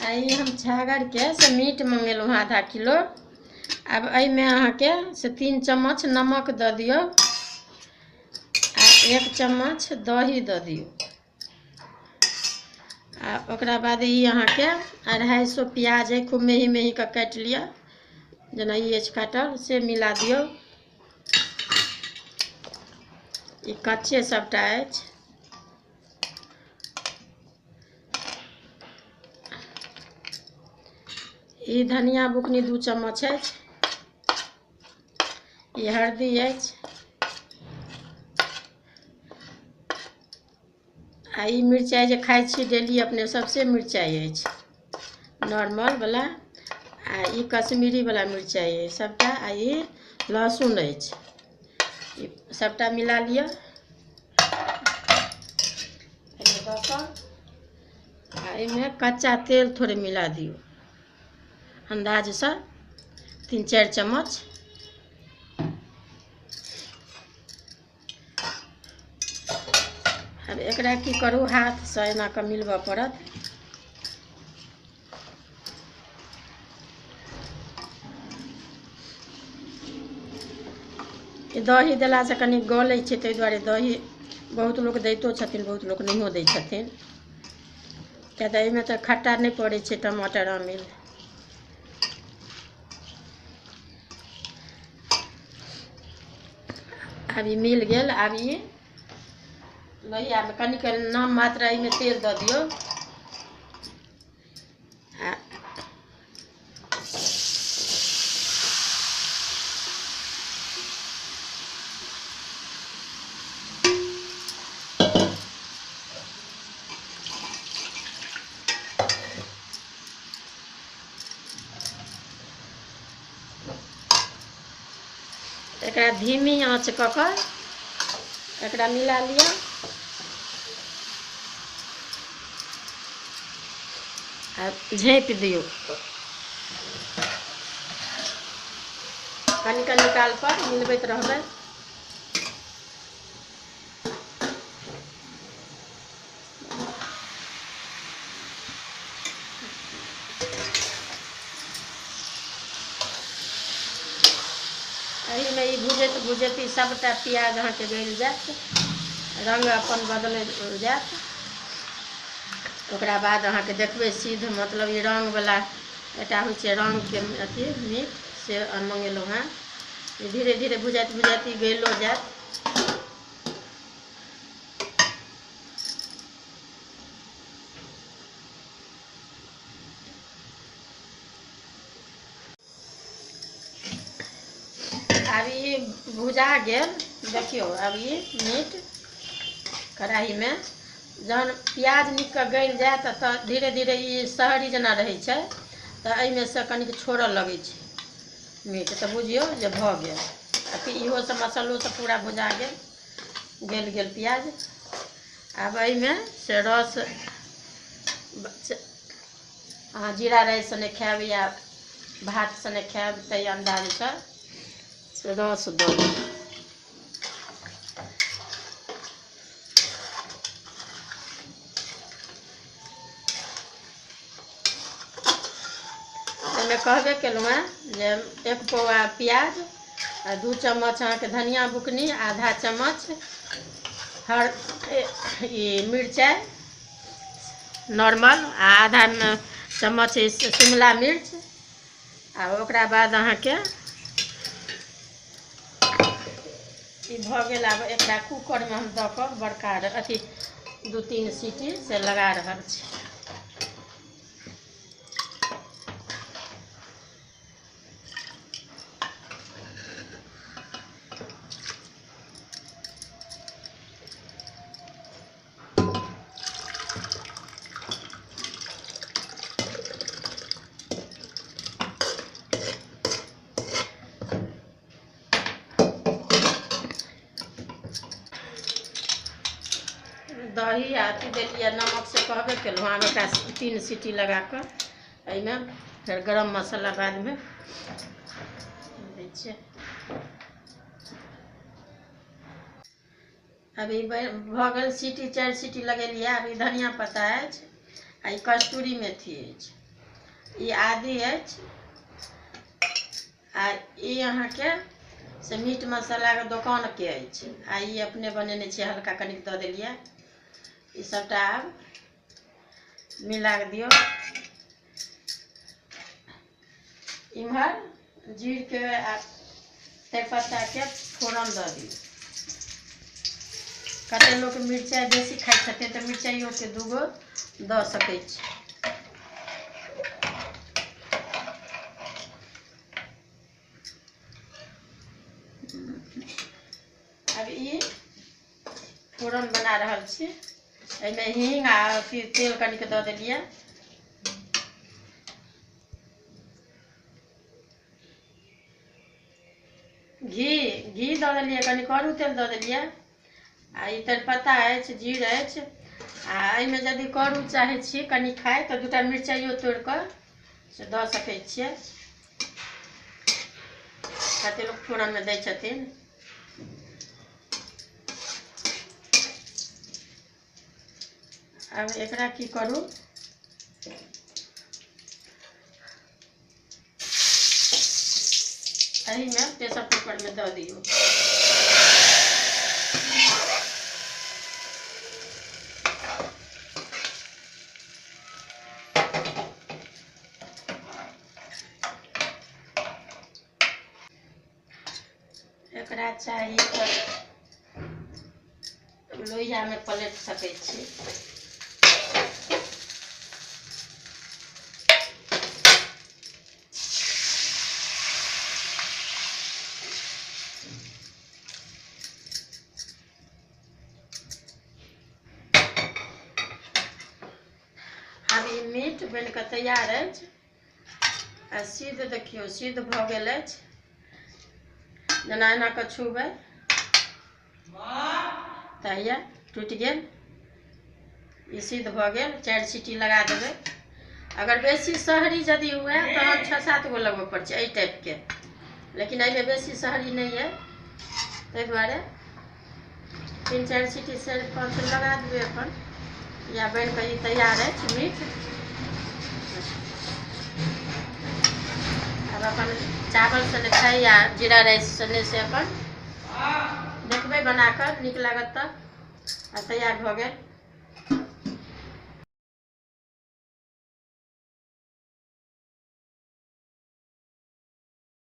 आ ई हम छागरके से मीट मंगेलहुँ हँ आधा किलो। आब एहिमे अहाँके से 3 चम्मच नमक दऽ दियौ आ 1 चम्मच दही दऽ दियौ। आ ओकरा बाद ई अहाँके 250 प्याज है, खूब मेही मेही कऽ काटि लिअ, जेना ई अछि काटल से मिला दियौ। ई कच्चे सबटा अछि। ई धनिया बुकनी 2 चम्मच अछि। ई हल्दी अछि। आ ई मिरचाइ जे खाइ छी डेली अपने सबसे मिरचाइ अछि नॉर्मल वाला। आ ई कश्मीरी वाला मिरचाइ अछि सबटा। आ ई लहसुन अछि। ई सबटा मिला लिअ एहिमे दऽ कऽ। आ एहिमे कच्चा तेल थोड़े मिला दियौ अन्दाजसँ 3-4 चम्मच। आब एकरा की करू, हाथसँ एना कऽ मिलबऽ पड़त। दही देलासँ कनि गलै छै, ताहि दुआरे दही बहुत लोक दैतो छथिन, बहुत लोक नहियो दै छथिन, किया तऽ एहिमे तऽ खट्टा नहि पड़ै छै टमाटर आमिल। आब ई मिल गेल। आब ई लोहियामे कनिक नाम मात्र एहिमे तेल दऽ दियौ। आ एकरा धीमी आँच कऽ कऽ एकरा मिला लिअ। आ झाँपि दियौ। कनि कनि काल पर मिलबैत रहबै। एहिमे ई भुजैत भुजैत ई सबटा प्याज अहाँके गलि जायत, रंग अपन बदलि जायत। ओकरा बाद अहाँके देखबै सीध, मतलब ई रंगवला एकटा होइ छै रंगके अथी मीट, से मंगेलहुँ हँ। ई धीरे धीरे भुजैत भुजैत ई गलिओ जायत। आब ई भुजा गेल, देखियौ। आब ई मीट कढ़ाइमे जहन प्याज नीक कऽ गलि जायत तऽ धीरे धीरे ई शहरी जेना रहै छै, तऽ एहिमे से कनिक छोड़ऽ लगै छै मीट, तऽ बुझियौ जे भऽ गेल। आ इहो सब मसल्लो सब पूरा भुजा गेल, गलि गेल प्याज। आब एहिमे से रस, अहाँ जीरा राइस सने खायब या भात सने खायब, ताहि अन्दाजसँ से रस दऽ दियौ। एहिमे कहबे केलहुँ हेँ जे 1 पौआ प्याज आ 2 चम्मच अहाँके धनिया बुकनी, आधा चम्मच हर ई मिरचाइ नॉर्मल, आ आधा चम्मच शिमला मिर्च। आ ओकरा बाद अहाँके ई भऽ गेल। आब एकरा कूकरमे हम दऽ कऽ बड़का अथी 2-3 सीटी से लगा रहल छी। दही आ अथी देलियै, नमक से कहबे केलहुँ। आब एकरा 3 सीटी लगा कऽ एहिमे फेर गरम मसाला बादमे दै छियै। अभी भऽ गेल सीटी, 4 सीटी लगेलियै। आब ई धनिया पत्ता अछि आ ई कस्तूरी मेथी अछि। ई आदी अछि आ ई अहाँके से मीट मसालाके दोकानके अछि आ ई अपने बनेने छियै, हल्का कनिक दऽ देलियै। ई सबटा आब मिला कऽ दियौ। इम्हर जीरके आ तेजपत्ताके फोरन दऽ दियौ। कते लोक मिरचाइ बेसी खाइ छथिन तऽ मिरचाइयोके दूगो दऽ सकै छी। आब ई फोरन बना रहल छी। एहिमे हींग आ फिर तेल कनिक दऽ देलियै। घी घी दऽ देलियै, कनि करू तेल दऽ देलियै। आ ई तेजपत्ता अछि, जीर अछि। आ एहिमे यदि करू चाहै छी कनि खाइ तऽ दूटा मिरचाइयो तोड़ि कऽ से दऽ सकै छियै। कते लोक फोरनमे दै छथिन। आब एकरा की करू, एहिमे प्रेशर कुकरमे दऽ दियौ। एकरा चाही तऽ लोहियामे पलटि सकै छी। आब ई मीट बनि कऽ तैयार अछि आ सिद्ध देखियौ सिद्ध भऽ गेल अछि। जेना एना कऽ छूबै तऽ हैया टूटि गेल, ई सिद्ध भऽ गेल। 4 सीटी लगा देबै। अगर बेसी शहरी यदि हुए तहन 6-7 गो लगबऽ पड़ै छै एहि टाइपके, लेकिन एहिमे बेसी शहरी नहि अइ, ताहि दुआरे 3-4 सीटी 4-5 लगा देबै अपन। या बनि कऽ ई तैयार अछि मीट। आब अपन चावल सने खाइ या जीरा राइस सने से अपन देखबै बना कऽ, नीक लागत तऽ। आ तैयार भऽ गेल।